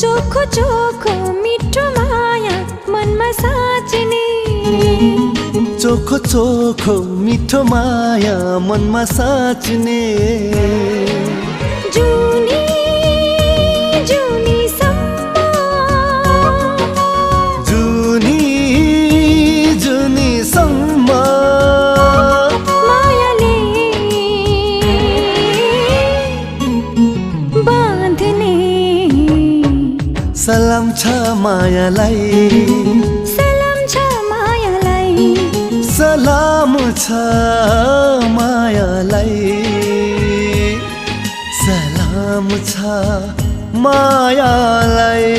चोखो चोखो मिठो माया मनमा साँच्ने चोखो चोखो मिठो माया मनमा साँच्ने जुनी जुनीसम्म जुनी जुनीसम्म मायाले बाँध्ने सलाम छ मायालाई सलाम छ मायालाई सलाम छ मायालाई सलाम छ मायालाई